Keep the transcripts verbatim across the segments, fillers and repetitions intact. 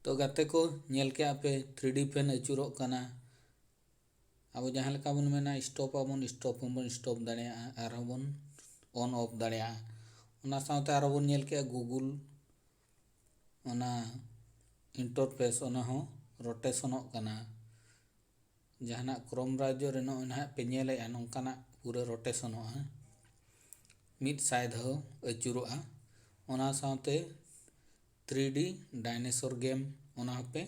ᱛᱚ ᱜᱟᱛᱮ ᱠᱚ, ᱧᱮᱞ ᱠᱮᱜᱼᱟ ᱯᱮ three D fan ᱟᱹᱪᱩᱨᱚᱜ ᱠᱟᱱᱟ᱾ ᱟᱵᱚ ᱡᱟᱦᱟᱸ ᱞᱮᱠᱟ ᱵᱚᱱ ᱢᱮᱱᱟ stop ᱟᱵᱚᱱ, stop ᱦᱚᱸᱵᱚᱱ stop ᱫᱟᱲᱮᱭᱟᱜᱼᱟ, ᱟᱨᱦᱚᱸ ᱵᱚᱱ on off ᱫᱟᱲᱮᱭᱟᱜᱼᱟ᱾ ᱚᱱᱟ ᱥᱟᱶᱛᱮ ᱟᱨᱦᱚᱸ ᱵᱚᱱ ᱧᱮᱞ ᱠᱮᱜᱼᱟ Google ᱚᱱᱟ interface, ᱚᱱᱟ ᱦᱚᱸ ᱨᱳᱴᱮᱥᱚᱱᱚᱜ ᱠᱟᱱᱟ᱾ ᱡᱟᱦᱟᱱᱟᱜ Chrome browser ᱨᱮ ᱱᱚᱜᱼᱚᱭ ᱱᱟᱦᱟᱜ ᱯᱮ ᱧᱮᱞᱮᱜᱼᱟ, ᱱᱚᱝᱠᱟᱱᱟᱜ ᱯᱩᱨᱟᱹ ᱨᱳᱴᱮᱥᱚᱱᱚᱜᱼᱟ, ᱢᱤᱫ ᱥᱟᱭ ᱫᱷᱟᱣ ᱟᱹᱪᱩᱨᱚᱜᱼᱟ᱾ ᱚᱱᱟ ᱥᱟᱶᱛᱮ three D dinosaur game, ᱚᱱᱟ ᱦᱚᱸᱯᱮ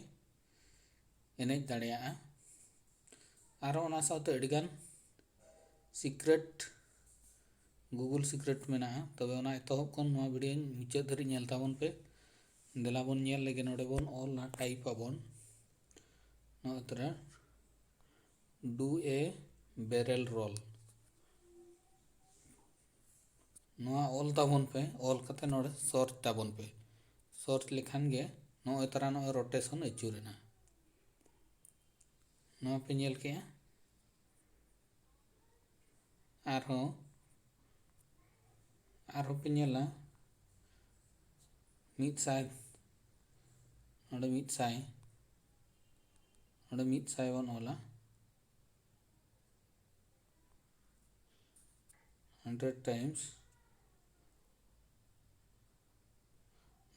ᱮᱱᱮᱡ ᱫᱟᱲᱮᱭᱟᱜᱼᱟ᱾ ᱟᱨᱚ ᱚᱱᱟ ᱥᱟᱶᱛᱮ ᱟᱹᱰᱤᱜᱟᱱ secret, Google secret ᱢᱮᱱᱟᱜᱼᱟ᱾ ᱛᱚᱵᱮ ᱚᱱᱟ ᱮᱛᱚᱦᱚᱵ ᱠᱷᱚᱱ ᱱᱚᱣᱟ video ᱢᱩᱪᱟᱹᱫ ᱫᱷᱟᱹᱨᱤᱡ ᱧᱮᱞ ᱛᱟᱵᱚᱱ ᱯᱮ᱾ ᱫᱮᱞᱟ ᱵᱚᱱ ᱧᱮᱞ ᱞᱮᱜᱮ, ᱱᱚᱰᱮ ᱵᱚᱱ ᱚᱞᱟ, type ᱟᱵᱚᱱ ᱱᱚᱜᱼᱚᱭ ᱛᱚᱨᱟ do a barrel roll᱾ ᱱᱚᱣᱟ ᱚᱞ ᱛᱟᱵᱚᱱ ᱯᱮ, ᱚᱞ ᱠᱟᱛᱮ ᱱᱚᱰᱮ search ᱛᱟᱵᱚᱱ ᱯᱮ᱾ Search ᱞᱮᱠᱷᱟᱱ ᱜᱮ ᱱᱚᱜᱼᱚᱭ ᱛᱟᱨᱟ ᱱᱚᱜᱼᱚᱭ ᱨᱳᱴᱮᱥᱚᱱ ᱟᱹᱪᱩᱨᱮᱱᱟ᱾ ᱱᱚᱣᱟ ᱯᱮ ᱧᱮᱞ ᱠᱮᱜᱼᱟ᱾ ᱟᱨᱦᱚᱸ, ᱟᱨᱦᱚᱸ ᱯᱮ ᱧᱮᱞᱟ ᱢᱤᱫ ᱥᱟᱭ, ᱱᱚᱰᱮ ᱢᱤᱫ ᱥᱟᱭ, ᱱᱚᱰᱮ ᱢᱤᱫ ᱥᱟᱭ ᱵᱚᱱ ᱚᱞᱟ, hundred times᱾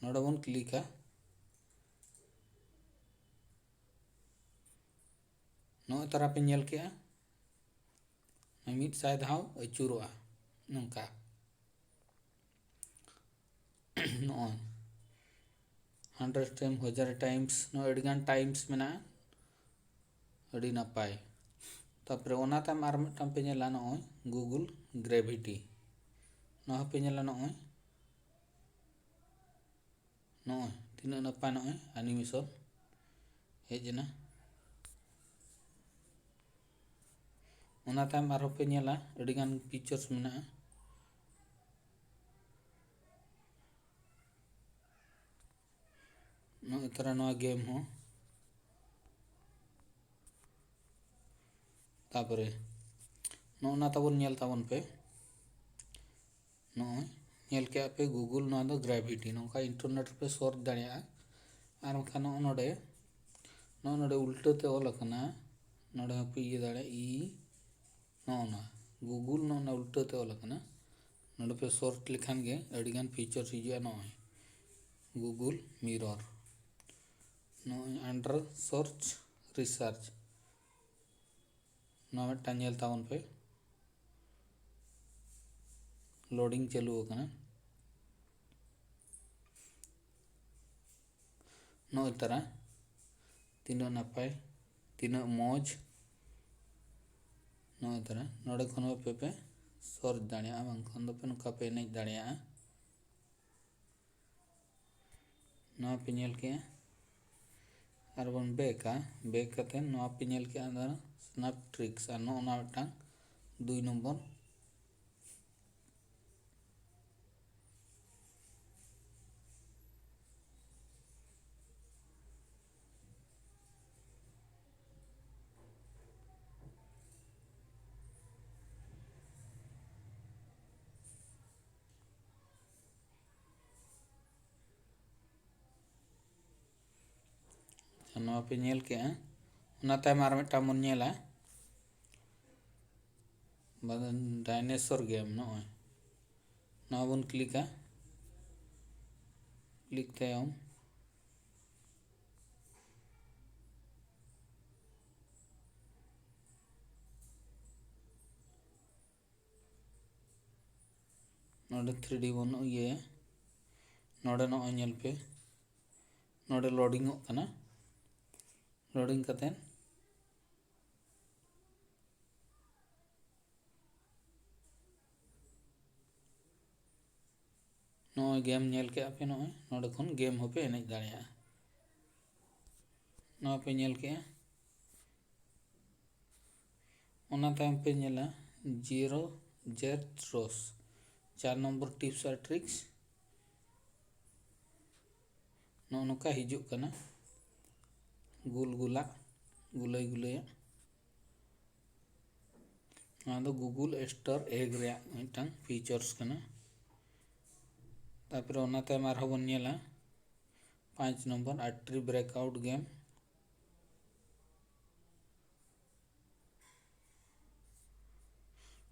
ᱱᱚᱰᱮ ᱵᱚᱱ ᱠᱞᱤᱠᱟ᱾ ᱱᱚᱜᱼᱚᱭ ᱛᱟᱨᱟ ᱯᱮ ᱧᱮᱞ ᱠᱮᱜᱼᱟ, ᱢᱤᱫ ᱥᱟᱭ ᱫᱷᱟᱣ ᱟᱹᱪᱩᱨᱚᱜᱼᱟ ᱱᱚᱝᱠᱟ᱾ ᱱᱚᱜᱼᱚᱭ hundred time, ᱦᱟᱡᱟᱨ times, ᱱᱚᱜᱼᱚᱭ ᱟᱹᱰᱤᱜᱟᱱ times ᱢᱮᱱᱟᱜᱼᱟ᱾ ᱟᱹᱰᱤ ᱱᱟᱯᱟᱭ᱾ ᱛᱟᱨᱯᱚᱨᱮ ᱚᱱᱟ ᱛᱟᱭᱚᱢ ᱟᱨ ᱢᱤᱫᱴᱟᱝ ᱯᱮ ᱧᱮᱞᱟ, ᱱᱚᱜᱼᱚᱭ Google Gravity, ᱱᱚᱣᱟ ᱦᱚᱸᱯᱮ ᱧᱮᱞᱟ᱾ ᱱᱚᱜᱼᱚᱭ, ᱱᱚᱜᱼᱚᱭ ᱛᱤᱱᱟᱹᱜ ᱱᱟᱯᱟᱭ, ᱱᱚᱜᱼᱚᱭ animation ᱦᱮᱡ ᱮᱱᱟ᱾ ᱚᱱᱟ ᱛᱟᱭᱚᱢ ᱟᱨᱦᱚᱸ ᱯᱮ ᱧᱮᱞᱟ, ᱟᱹᱰᱤᱜᱟᱱ features ᱢᱮᱱᱟᱜᱼᱟ᱾ ᱱᱚᱜᱼᱚᱭ ᱛᱟᱨᱟ ᱱᱚᱣᱟ game ᱦᱚᱸ᱾ ᱛᱟᱯᱚᱨᱮ ᱱᱚᱜᱼᱚ ᱱᱟ ᱛᱟᱵᱚᱱ ᱧᱮᱞ ᱛᱟᱵᱚᱱ ᱯᱮ᱾ ᱱᱚᱜᱼᱚᱭ ᱧᱮᱞ ᱠᱮᱜᱼᱟ ᱯᱮ Google, ᱱᱚᱣᱟ ᱫᱚ Gravity, ᱱᱚᱝᱠᱟ internet ᱨᱮᱯᱮ search ᱫᱟᱲᱮᱭᱟᱜᱼᱟ᱾ ᱟᱨ ᱵᱟᱝᱠᱷᱟᱱ ᱱᱚᱜᱼᱚ ᱱᱚᱰᱮ, ᱱᱚᱜᱼᱚ ᱱᱚᱰᱮ ᱩᱞᱴᱟᱹ ᱛᱮ ᱚᱞ ᱟᱠᱟᱱᱟ, ᱱᱚᱰᱮ ᱦᱚᱸᱯᱮ ᱤᱭᱟᱹ ᱫᱟᱲᱮᱭᱟᱜᱼᱟ, ᱤ, ᱱᱚᱜᱼᱚ ᱱᱚᱣᱟ Google ᱱᱚᱜᱼᱚ ᱱᱚᱣᱟ ᱩᱞᱴᱟᱹ ᱛᱮ ᱚᱞ ᱟᱠᱟᱱᱟ᱾ ᱱᱚᱰᱮ ᱯᱮ search ᱞᱮᱠᱷᱟᱱ ᱜᱮ ᱟᱹᱰᱤᱜᱟᱱ features ᱦᱤᱡᱩᱜᱼᱟ᱾ ᱱᱚᱜᱼᱚᱭ Google Mirror, ᱱᱚᱜᱼᱚᱭ under search research, ᱱᱚᱣᱟ ᱢᱤᱫᱴᱟᱝ ᱧᱮᱞ ᱛᱟᱵᱚᱱ ᱯᱮ᱾ Loading ᱪᱟᱹᱞᱩ ᱟᱠᱟᱱᱟ᱾ ᱱᱚᱜᱼᱚᱭ ᱛᱟᱨᱟ, ᱛᱤᱱᱟᱹᱜ ᱱᱟᱯᱟᱭ, ᱛᱤᱱᱟᱹᱜ ᱢᱚᱡᱽ᱾ ᱱᱚᱜᱼᱚᱭ ᱛᱟᱨᱟ, ᱱᱚᱰᱮ ᱠᱷᱚᱱ ᱦᱚᱸ ᱟᱯᱮ ᱯᱮ search ᱫᱟᱲᱮᱭᱟᱜᱼᱟ, ᱵᱟᱝᱠᱷᱟᱱ ᱫᱚ ᱯᱮ ᱱᱚᱝᱠᱟ ᱯᱮ ᱮᱱᱮᱡ ᱫᱟᱲᱮᱭᱟᱜᱼᱟ᱾ ᱱᱚᱣᱟ ᱯᱮ ᱧᱮᱞ ᱠᱮᱜᱼᱟ, ᱟᱨ ᱵᱚᱱ backᱟ, back ᱠᱟᱛᱮ ᱱᱚᱣᱟ ᱯᱮ ᱧᱮᱞ ᱠᱮᱜᱼᱟ, ᱫᱚ Snap Tricks, ᱟᱨ ᱱᱚᱜᱼᱚ ᱱᱚᱣᱟ ᱢᱤᱫᱴᱟᱝ ᱫᱩᱭ ᱱᱚᱢᱵᱚᱨ᱾ ᱟᱪᱪᱷᱟ, ᱱᱚᱣᱟ ᱯᱮ ᱧᱮᱞ ᱠᱮᱜᱼᱟ᱾ ᱚᱱᱟ ᱛᱟᱭᱚᱢ ᱟᱨ ᱢᱤᱫᱴᱟᱝ ᱵᱚᱱ ᱧᱮᱞᱟ, ᱵᱟ-, dinosaur game᱾ ᱱᱚᱜᱼᱚᱭ ᱱᱚᱣᱟ ᱵᱚᱱ clickᱟ᱾ Click ᱛᱟᱭᱚᱢ ᱱᱚᱰᱮ three D ᱵᱚᱱ ᱤᱭᱟᱹᱭᱟ᱾ ᱱᱚᱰᱮ ᱱᱚᱜᱼᱚᱭ ᱧᱮᱞ ᱯᱮ, ᱱᱚᱰᱮ loadingᱚᱜ ᱠᱟᱱᱟ᱾ Loading ᱠᱟᱛᱮᱫ ᱱᱚᱜᱼᱚᱭ game ᱧᱮᱞ ᱠᱮᱜᱼᱟ ᱯᱮ, ᱱᱚᱜᱼᱚᱭ ᱱᱚᱰᱮ ᱠᱷᱚᱱ game ᱦᱚᱸᱯᱮ ᱮᱱᱮᱡ ᱫᱟᱲᱮᱭᱟᱜᱼᱟ᱾ ᱱᱚᱣᱟ ᱯᱮ ᱧᱮᱞ ᱠᱮᱜᱼᱟ᱾ ᱚᱱᱟ ᱛᱟᱭᱚᱢ ᱯᱮ ᱧᱮᱞᱟ Zero Jet Race, ᱪᱟᱨ ᱱᱚᱢᱵᱚᱨ tips ᱟᱨ tricks᱾ ᱱᱚᱜᱼᱚ ᱱᱚᱝᱠᱟ ᱦᱤᱡᱩᱜ ᱠᱟᱱᱟ, ᱜᱩᱞ ᱜᱩᱞᱟᱜ, ᱜᱩᱞᱟᱹᱭ ᱜᱩᱞᱟᱹᱭᱟᱜ᱾ ᱱᱚᱣᱟ ᱫᱚ Google Easter egg ᱨᱮᱭᱟᱜ ᱢᱤᱫᱴᱟᱝ features ᱠᱟᱱᱟ᱾ ᱛᱟᱨᱯᱚᱨᱮ ᱚᱱᱟ ᱛᱟᱭᱚᱢ ᱟᱨᱦᱚᱸ ᱵᱚᱱ ᱧᱮᱞᱟ ᱯᱟᱸᱪ ᱱᱚᱢᱵᱚᱨ ᱟᱴᱨᱤ ᱵᱨᱮᱠᱟᱣᱩᱴ ᱜᱮᱢ᱾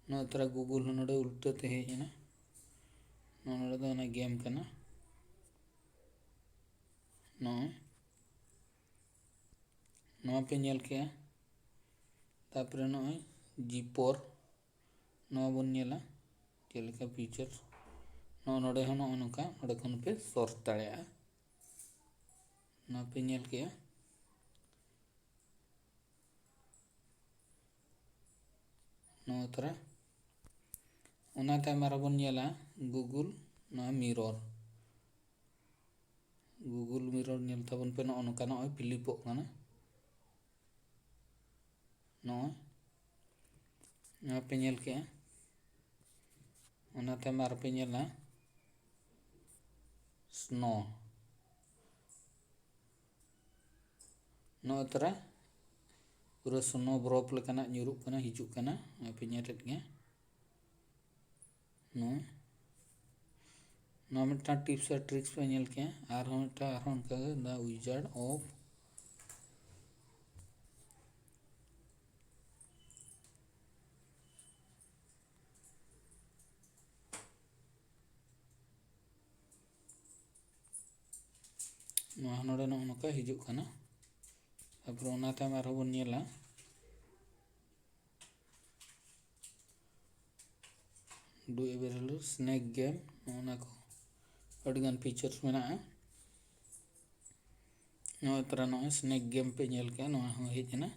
ᱱᱚᱜᱼᱚᱭ ᱛᱚᱨᱟ ᱜᱩᱜᱩᱞ ᱦᱚᱸ ᱱᱚᱰᱮ ᱩᱞᱴᱟᱹ ᱛᱮ ᱦᱮᱡ ᱮᱱᱟ᱾ ᱱᱚᱜᱼᱚ ᱱᱚᱰᱮ ᱫᱚ ᱚᱱᱟ ᱜᱮᱢ ᱠᱟᱱᱟ᱾ ᱱᱚᱜᱼᱚᱭ ᱱᱚᱣᱟ ᱯᱮ ᱧᱮᱞ ᱠᱮᱜᱼᱟ᱾ ᱛᱟᱨᱯᱚᱨᱮ ᱱᱚᱜᱼᱚᱭ ᱡᱤᱯᱚᱨ, ᱱᱚᱣᱟ ᱵᱚᱱ ᱧᱮᱞᱟ ᱪᱮᱫ ᱞᱮᱠᱟ ᱯᱷᱤᱪᱟᱨᱥ᱾ ᱱᱚᱜᱼᱚ ᱱᱚᱰᱮ ᱦᱚᱸ ᱱᱚᱜᱼᱚ ᱱᱚᱝᱠᱟ ᱱᱚᱰᱮ ᱠᱷᱚᱱ ᱯᱮ ᱥᱚᱨᱪ ᱫᱟᱲᱮᱭᱟᱜᱼᱟ᱾ ᱱᱚᱣᱟ ᱯᱮ ᱧᱮᱞ ᱠᱮᱜᱼᱟ᱾ ᱱᱚᱣᱟ ᱛᱚᱨᱟ ᱚᱱᱟ ᱛᱟᱭᱚᱢ ᱟᱨᱚ ᱵᱚᱱ ᱧᱮᱞᱟ ᱜᱩᱜᱩᱞ ᱱᱚᱣᱟ ᱢᱤᱨᱚᱨ᱾ ᱜᱩᱜᱩᱞ ᱢᱤᱨᱚᱨ ᱧᱮᱞ ᱛᱟᱵᱚᱱ ᱯᱮ, ᱱᱚᱜᱼᱚ ᱱᱚᱝᱠᱟ ᱱᱚᱜᱼᱚᱭ ᱯᱷᱤᱞᱤᱯᱚᱜ ᱠᱟᱱᱟ᱾ ᱱᱚᱜᱼᱚᱭ ᱱᱚᱣᱟ ᱯᱮ ᱧᱮᱞ ᱠᱮᱜᱼᱟ᱾ ᱚᱱᱟ ᱛᱟᱭᱚᱢ ᱟᱨᱚ ᱯᱮ ᱧᱮᱞᱟ ᱥᱱᱳ᱾ ᱱᱚᱜᱼᱚᱭ ᱛᱚᱨᱟ ᱯᱩᱨᱟᱹ ᱥᱱᱳ ᱰᱨᱚᱯ ᱞᱮᱠᱟᱱᱟᱜ ᱧᱩᱨᱩᱜ ᱠᱟᱱᱟ, ᱦᱤᱡᱩᱜ ᱠᱟᱱᱟ, ᱱᱚᱜᱼᱚᱭ ᱯᱮ ᱧᱮᱞᱮᱫ ᱜᱮᱭᱟ᱾ ᱱᱚᱣᱟ ᱱᱚᱣᱟ ᱢᱤᱫᱴᱟᱝ ᱴᱤᱯᱥ ᱟᱨ ᱴᱨᱤᱠᱥ ᱯᱮ ᱧᱮᱞ ᱠᱮᱜᱼᱟ᱾ ᱟᱨᱦᱚᱸ ᱢᱤᱫᱴᱟᱝ, ᱟᱨᱦᱚᱸ ᱚᱱᱠᱟᱜᱮ The Wizard of ᱱᱚᱣᱟ ᱦᱚᱸ ᱱᱚᱰᱮ ᱱᱚᱜᱼᱚ ᱱᱚᱝᱠᱟ ᱦᱤᱡᱩᱜ ᱠᱟᱱᱟ᱾ ᱛᱟᱨᱯᱚᱨᱮ ᱚᱱᱟ ᱛᱟᱭᱚᱢ ᱟᱨᱦᱚᱸ ᱵᱚᱱ ᱧᱮᱞᱟ ᱰᱩ ᱮᱵᱮᱨᱮᱞ ᱥᱱᱮᱠ ᱜᱮᱢ, ᱱᱚᱜᱼᱚ ᱱᱟ ᱠᱚ ᱟᱹᱰᱤᱜᱟᱱ ᱯᱷᱤᱪᱟᱨᱥ ᱢᱮᱱᱟᱜᱼᱟ᱾ ᱱᱚᱜᱼᱚᱭ ᱛᱚᱨᱟ ᱱᱚᱜᱼᱚᱭ ᱥᱱᱮᱠ ᱜᱮᱢ ᱯᱮ ᱧᱮᱞ ᱠᱮᱜᱼᱟ, ᱱᱚᱣᱟ ᱦᱚᱸ ᱦᱮᱡ ᱮᱱᱟ᱾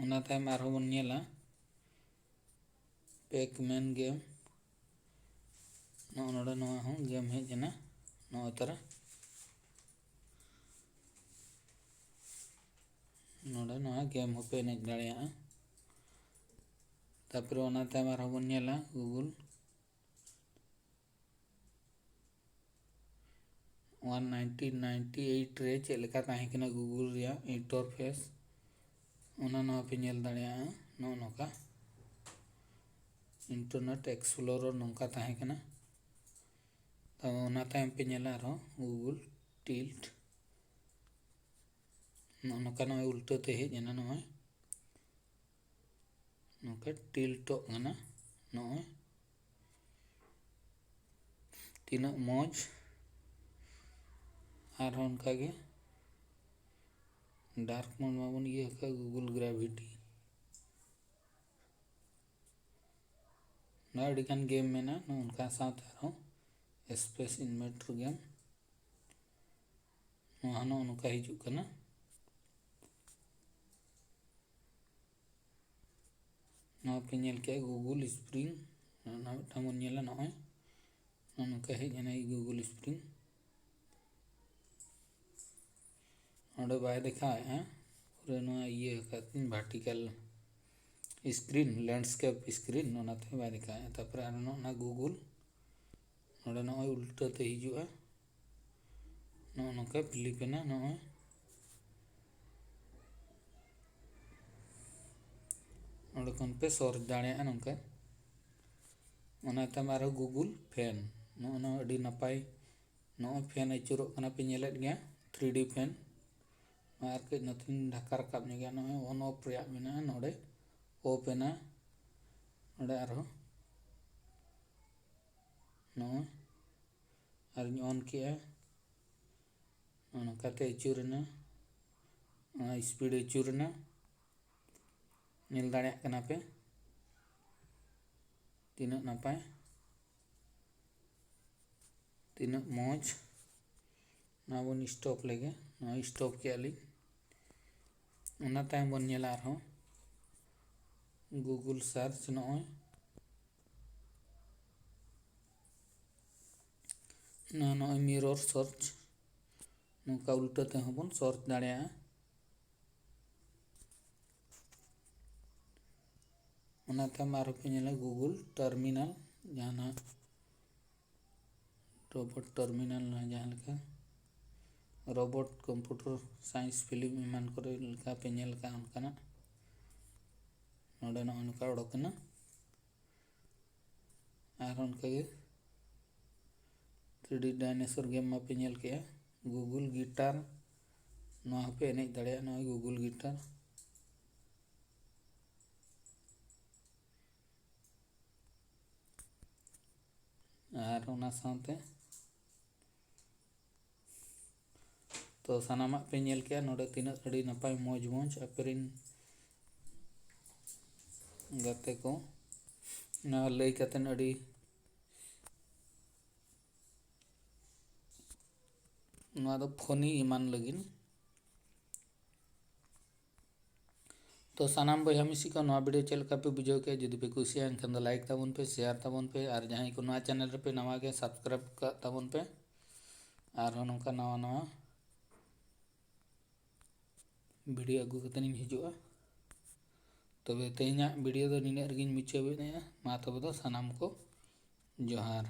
ᱚᱱᱟ ᱛᱟᱭᱚᱢ ᱟᱨᱦᱚᱸ ᱵᱚᱱ ᱧᱮᱞᱟ ᱯᱮᱠᱢᱮᱱ ᱜᱮᱢ᱾ ᱱᱚᱜᱼᱚ ᱱᱚᱰᱮ ᱱᱚᱣᱟ ᱦᱚᱸ ᱜᱮᱢ ᱦᱮᱡ ᱮᱱᱟ᱾ ᱱᱚᱜᱼᱚᱭ ᱛᱚᱨᱟ ᱱᱚᱰᱮ ᱱᱚᱣᱟ ᱜᱮᱢ ᱦᱚᱸᱯᱮ ᱮᱱᱮᱡ ᱫᱟᱲᱮᱭᱟᱜᱼᱟ᱾ ᱛᱟᱨᱯᱚᱨᱮ ᱚᱱᱟ ᱛᱟᱭᱚᱢ ᱟᱨᱦᱚᱸ ᱵᱚᱱ ᱧᱮᱞᱟ Google one nineteen ninety eight ᱨᱮ ᱪᱮᱫ ᱞᱮᱠᱟ ᱛᱟᱦᱮᱸ ᱠᱟᱱᱟ ᱜᱩᱜᱩᱞ ᱨᱮᱭᱟᱜ ᱤᱱᱴᱟᱨᱯᱷᱮᱥ, ᱚᱱᱟ ᱱᱚᱣᱟ ᱯᱮ ᱧᱮᱞ ᱫᱟᱲᱮᱭᱟᱜᱼᱟ᱾ ᱱᱚᱜᱼᱚ ᱱᱚᱝᱠᱟ ᱤᱱᱴᱟᱨᱱᱮᱴ ᱮᱠᱥᱯᱞᱳᱨᱟᱨ ᱱᱚᱝᱠᱟ ᱛᱟᱦᱮᱸ ᱠᱟᱱᱟ᱾ ᱛᱚ ᱚᱱᱟ ᱛᱟᱭᱚᱢ ᱯᱮ ᱧᱮᱞᱟ ᱟᱨᱦᱚᱸ Google Tilt᱾ ᱱᱚᱜᱼᱚ ᱱᱚᱝᱠᱟ ᱱᱚᱜᱼᱚᱭ ᱩᱞᱴᱟᱹ ᱛᱮ ᱦᱮᱡ ᱮᱱᱟ, ᱱᱚᱜᱼᱚᱭ ᱱᱚᱝᱠᱟ ᱴᱤᱞᱴᱚᱜ ᱠᱟᱱᱟ᱾ ᱱᱚᱜᱼᱚᱭ ᱛᱤᱱᱟᱹᱜ ᱢᱚᱡᱽ᱾ ᱟᱨᱦᱚᱸ ᱚᱱᱠᱟᱜᱮ dark mode ᱢᱟᱵᱚᱱ ᱤᱭᱟᱹ ᱟᱠᱟᱫ Google Gravity᱾ ᱱᱚᱣᱟ ᱟᱹᱰᱤᱜᱟᱱ game ᱢᱮᱱᱟᱜᱼᱟ᱾ ᱱᱚᱜᱼᱚ ᱱᱚᱝᱠᱟ ᱥᱟᱶᱛᱮ ᱟᱨᱦᱚᱸ Space Invader game, ᱱᱚᱣᱟ ᱦᱚᱸ ᱱᱚᱜᱼᱚ ᱱᱚᱝᱠᱟ ᱦᱤᱡᱩᱜ ᱠᱟᱱᱟ᱾ ᱱᱚᱣᱟ ᱯᱮ ᱧᱮᱞ ᱠᱮᱜᱼᱟ Google Spring, ᱱᱚᱣᱟ ᱢᱤᱫᱴᱟᱝ ᱵᱚᱱ ᱧᱮᱞᱟ᱾ ᱱᱚᱜᱼᱚᱭ ᱱᱚᱜᱼᱚ ᱱᱚᱝᱠᱟ ᱦᱮᱡ ᱮᱱᱟ Google Spring᱾ ᱱᱚᱰᱮ ᱵᱟᱭ ᱫᱮᱠᱷᱟᱣᱮᱫᱼᱟ, ᱯᱩᱨᱟᱹ ᱱᱚᱣᱟ ᱤᱭᱟᱹ ᱟᱠᱟᱫ ᱛᱤᱧ vertical screen, landscape screen, ᱚᱱᱟᱛᱮ ᱵᱟᱭ ᱫᱮᱠᱷᱟᱣᱮᱫᱼᱟ᱾ ᱛᱟᱨᱯᱚᱨᱮ ᱟᱨ ᱱᱚᱜᱼᱚ ᱱᱟ Google, ᱱᱚᱰᱮ ᱱᱚᱜᱼᱚᱭ ᱩᱞᱴᱟᱹ ᱛᱮ ᱦᱤᱡᱩᱜᱼᱟ, ᱱᱚᱜᱼᱚ ᱱᱚᱝᱠᱟ flip ᱮᱱᱟ᱾ ᱱᱚᱜᱼᱚᱭ ᱱᱚᱰᱮ ᱠᱷᱚᱱ ᱯᱮ search ᱫᱟᱲᱮᱭᱟᱜᱼᱟ ᱱᱚᱝᱠᱟ᱾ ᱚᱱᱟ ᱛᱟᱭᱚᱢ ᱟᱨᱦᱚᱸ Google Fan, ᱱᱚᱜᱼᱚ ᱱᱚᱣᱟ ᱟᱹᱰᱤ ᱱᱟᱯᱟᱭ᱾ ᱱᱚᱜᱼᱚᱭ fan ᱟᱹᱪᱩᱨᱚᱜ ᱠᱟᱱᱟ, ᱯᱮ ᱧᱮᱞᱮᱫ ᱜᱮᱭᱟ, three D fan᱾ ᱱᱚᱣᱟ ᱟᱨ ᱠᱟᱹᱡ ᱱᱚᱛᱮᱧ ᱰᱷᱟᱠᱟ ᱨᱟᱠᱟᱵ ᱧᱚᱜᱮᱜᱼᱟ᱾ ᱱᱚᱜᱼᱚᱭ on off ᱨᱮᱭᱟᱜ ᱢᱮᱱᱟᱜᱼᱟ, ᱱᱚᱰᱮ off ᱮᱱᱟ᱾ ᱱᱚᱰᱮ ᱟᱨᱦᱚᱸ ᱱᱚᱜᱼᱚᱭ ᱟᱨᱤᱧ on ᱠᱮᱜᱼᱟ᱾ ᱱᱚᱜᱼᱚ ᱱᱚᱝᱠᱟᱛᱮ ᱟᱹᱪᱩᱨᱮᱱᱟ, ᱱᱚᱣᱟ speed ᱟᱹᱪᱩᱨᱮᱱᱟ᱾ ᱧᱮᱞ ᱫᱟᱲᱮᱭᱟᱜ ᱠᱟᱱᱟ ᱯᱮ ᱛᱤᱱᱟᱹᱜ ᱱᱟᱯᱟᱭ, ᱛᱤᱱᱟᱹᱜ ᱢᱚᱡᱽ᱾ ᱱᱚᱣᱟ ᱵᱚᱱ stop ᱞᱮᱜᱮ, ᱱᱚᱣᱟ stop ᱠᱮᱜᱼᱟ ᱞᱤᱧ᱾ ᱚᱱᱟ ᱛᱟᱭᱚᱢ ᱵᱚᱱ ᱧᱮᱞᱟ ᱟᱨᱦᱚᱸ Google search, ᱱᱚᱜᱼᱚᱭ ᱱᱚᱣᱟ ᱱᱚᱜᱼᱚᱭ mirror search, ᱱᱚᱝᱠᱟ ᱩᱞᱴᱟᱹ ᱛᱮᱦᱚᱸ ᱵᱚᱱ search ᱫᱟᱲᱮᱭᱟᱜᱼᱟ᱾ ᱚᱱᱟ ᱛᱟᱭᱚᱢ ᱟᱨᱦᱚᱸ ᱯᱮ ᱧᱮᱞᱟ Google Terminal, ᱡᱟᱦᱟᱱᱟᱜ robot terminal, ᱡᱟᱦᱟᱸ ᱞᱮᱠᱟ robot computer science film ᱮᱢᱟᱱ ᱠᱚᱨᱮ ᱞᱮᱠᱟ ᱯᱮ ᱧᱮᱞ ᱟᱠᱟᱫ ᱚᱱᱠᱟᱱᱟᱜ᱾ ᱱᱚᱰᱮ ᱱᱚᱜᱼᱚᱭ ᱱᱚᱝᱠᱟ ᱚᱰᱚᱠ ᱮᱱᱟ᱾ ᱟᱨ ᱚᱱᱠᱟᱜᱮ ᱛᱷᱨᱤ ᱰᱤ ᱰᱟᱭᱱᱮᱥᱚᱨ ᱜᱮᱢ ᱢᱟᱯᱮ ᱧᱮᱞ ᱠᱮᱜᱼᱟ, ᱜᱩᱜᱩᱞ ᱜᱤᱴᱟᱨ, ᱱᱚᱣᱟ ᱦᱚᱸᱯᱮ ᱮᱱᱮᱡ ᱫᱟᱲᱮᱭᱟᱜᱼᱟ, ᱱᱚᱜᱼᱚᱭ ᱜᱩᱜᱩᱞ ᱜᱤᱴᱟᱨ᱾ ᱟᱨ ᱚᱱᱟ ᱥᱟᱶᱛᱮ ᱛᱚ ᱥᱟᱱᱟᱢᱟᱜ ᱯᱮ ᱧᱮᱞ ᱠᱮᱜᱼᱟ, ᱱᱚᱰᱮ ᱛᱤᱱᱟᱹᱜ ᱟᱹᱰᱤ ᱱᱟᱯᱟᱭ ᱢᱚᱡᱽ ᱢᱚᱡᱽ ᱟᱯᱮ ᱨᱮᱱ ᱜᱟᱛᱮ ᱠᱚ ᱱᱚᱣᱟ ᱞᱟᱹᱭ ᱠᱟᱛᱮᱫ ᱟᱹᱰᱤ ᱱᱚᱣᱟ ᱫᱚ ᱯᱷᱚᱱᱤ ᱮᱢᱟᱱ ᱞᱟᱹᱜᱤᱫ᱾ ᱛᱚ ᱥᱟᱱᱟᱢ ᱵᱚᱭᱦᱟ ᱢᱤᱥᱤ ᱠᱚ ᱱᱚᱣᱟ ᱵᱷᱤᱰᱤᱭᱳ ᱪᱮᱫ ᱞᱮᱠᱟ ᱯᱮ ᱵᱩᱡᱷᱟᱹᱣ ᱠᱮᱫᱼᱟ? ᱡᱩᱫᱤ ᱯᱮ ᱠᱩᱥᱤᱭᱟᱜᱼᱟ ᱮᱱᱠᱷᱟᱱ ᱫᱚ ᱞᱟᱭᱤᱠ ᱛᱟᱵᱚᱱ ᱯᱮ, ᱥᱮᱭᱟᱨ ᱛᱟᱵᱚᱱ ᱯᱮ, ᱟᱨ ᱡᱟᱦᱟᱸᱭ ᱠᱚ ᱱᱚᱣᱟ ᱪᱮᱱᱮᱞ ᱨᱮᱯᱮ ᱱᱟᱣᱟ ᱜᱮ ᱥᱟᱵᱥᱠᱨᱟᱭᱤᱵ ᱠᱟᱜ ᱛᱟᱵᱚᱱ ᱯᱮ᱾ ᱟᱨᱦᱚᱸ ᱱᱚᱝᱠᱟ ᱱᱟᱣᱟ ᱱᱟᱣᱟ ᱵᱷᱤᱰᱤᱭᱳ ᱟᱹᱜᱩ ᱠᱟᱛᱮᱫ ᱤᱧ ᱦᱤᱡᱩᱜᱼᱟ᱾ ᱛᱚᱵᱮ ᱛᱮᱦᱮᱧᱟᱜ ᱵᱷᱤᱰᱤᱭᱳ ᱫᱚ ᱱᱤᱱᱟᱹᱜ ᱨᱮᱜᱮᱧ ᱢᱩᱪᱟᱹᱫ ᱮᱫᱼᱟ᱾ ᱢᱟ ᱛᱚᱵᱮ ᱫᱚ ᱥᱟᱱᱟᱢ ᱠᱚ ᱡᱚᱦᱟᱨ᱾